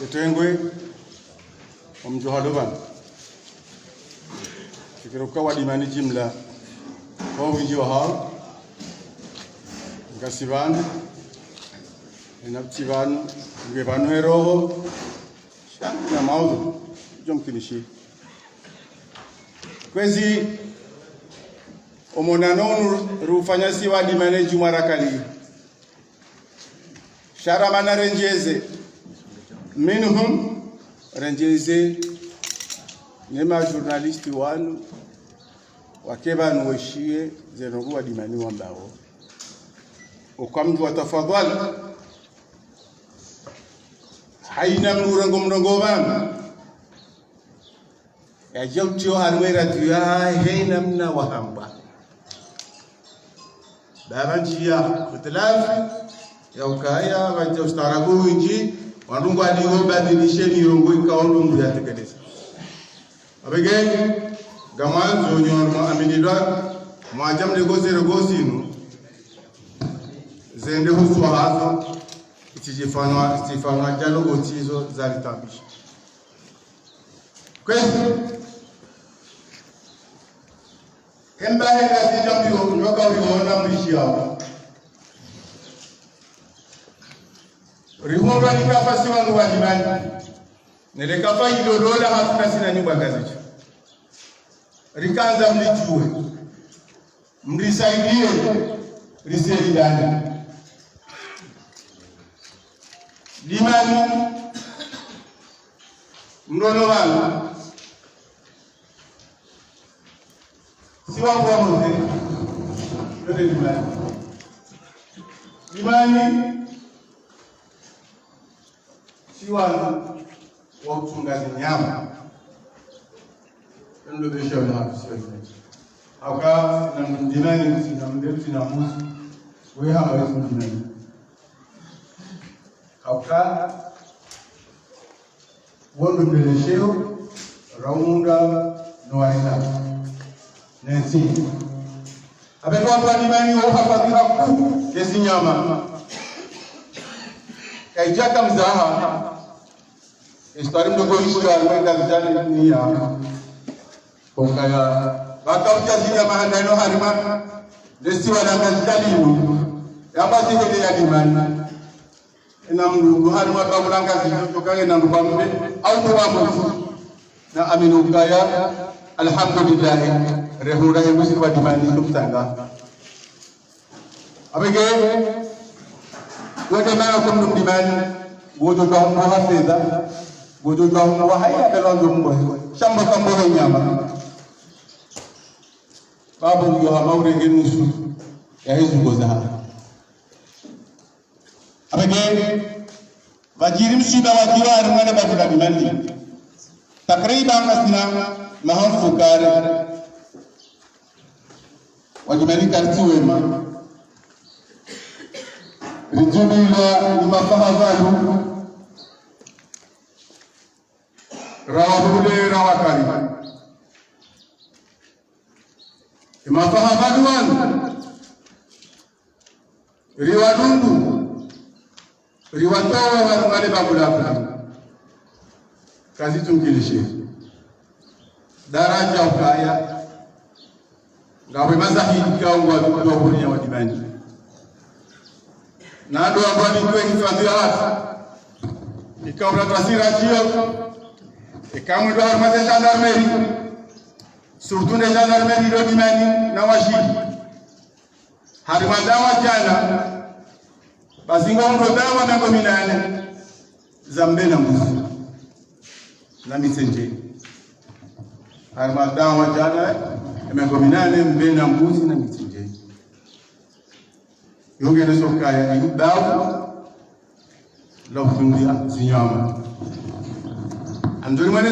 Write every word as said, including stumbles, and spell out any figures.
Yetengwe, omdjo halo pvanu. Tsikiri uka wadimani jimla, kwa windji wahawo, ngasi pvanu, ena pvutsi pvanu, nge pvanu eroho, sha, na maudhu, djo mkinishi. Kwezi, omonano unu rufanya si wadimani djumwa rakali. Sha ramana rendjeze. Minhum, rendjeze. Ne ma journaliste wanu. Wake pvanu weshiye, ze ndrongoo wadimani wambao. Uka mdru wa tafadhwali. Hayina mdru urengo mrongoo pvanu. Yadja utriyo harimwa eradio yahahe namna wahamba. Ba pvandjiya ikhtilafi, ya ukaya, pvandjiya ustaarabu windji, wandru ngwadjo badilishe mirongo ikao ndo mdru yatekeleza. Apvenge, ngamwandzo nyi wanu mwaminilwa, mwadja mlego ze ndrongoo zinu, zende huswa hazo, itsidjifanwa, itsidjifanwa djalo otsizo zalitambisha. Kwezi. Hemba heka zidja mbiyo, nyoka uyiona mbishi yawo. Rihundrwa ni kafa si wanu wadimani. Nele kafa ilo lola hatru na sina nyumba Ngazidja. Rikandza mlidjuwe. Mrisaidiye, riselidane. Dimani, mrono pvanu. Si wa kwa mze, yote dimani. Dimani, si wanu wa utsunga zinyama. Ndo besha wala hakusiwa. Hauka, na mdinani, na mdepsi, na musi. Wewe hama wezi mdinani. Hauka, wondo mbelesheo, raunda, no waina. Nensi. Apvenge wandru wadimani wo hafadhi haku, kezi nyama. Kaidjaka mzaha. Histoire mdru ko ishika, mwe Ngazidja ni ya. Kokaya. Waka udja zinyama handani no harimwa. Lesi wala Ngazidja linu. Yamba zihele ya dimani. Ena mdru, mdru harimwa kabula Ngazidja, toka ena mdru bambe, au mdru bambe. Na amini ukaya, alhamdulillah, rehura he mbuzi wadimani tumtanga. Apvenge, wende mara kwa mdru mdimani, wodjo dwa mwa fedha, wodjo dwa mwa haya, pelo ndo mbo, shamba kambo nyama. Babu ngiyo hama urenge nusu, ya hizi ngoza hapa. Apvenge, pvadjiri mswiba wadjiwa harimwa le bavu la dimani. Takriban ngasina maha mfukare. Wadimani kartsi wema. Ridjumilwa ni mafaha pvanu. Rawa hule, rawa kari. Emafaha pvanu wanu. Riwadungu. Riwatowe harumwa le bavu la pvanu. Kazitsungilishe. Daradja ukaya. Ngapvo mazahidi kaungwa tukutuwa huriya wadimani. Na ndo ambao ni kwe hifadhi ya watu. Ika ura twasira djiyo. Ika mwendo harumwa ze gendarmerie. Surtout nde gendarmerie lo dimani na washidi. Harimwa dawa djana, basi ngo ndo dawa mengo minane za mbe na mbuzi na mitsendje. Harimwa dawa djana, mengo minane mbe na mbuzi na mitsendje. Yonge ne sokaya ilu dawa, la utungia zinyama. Andoni mwane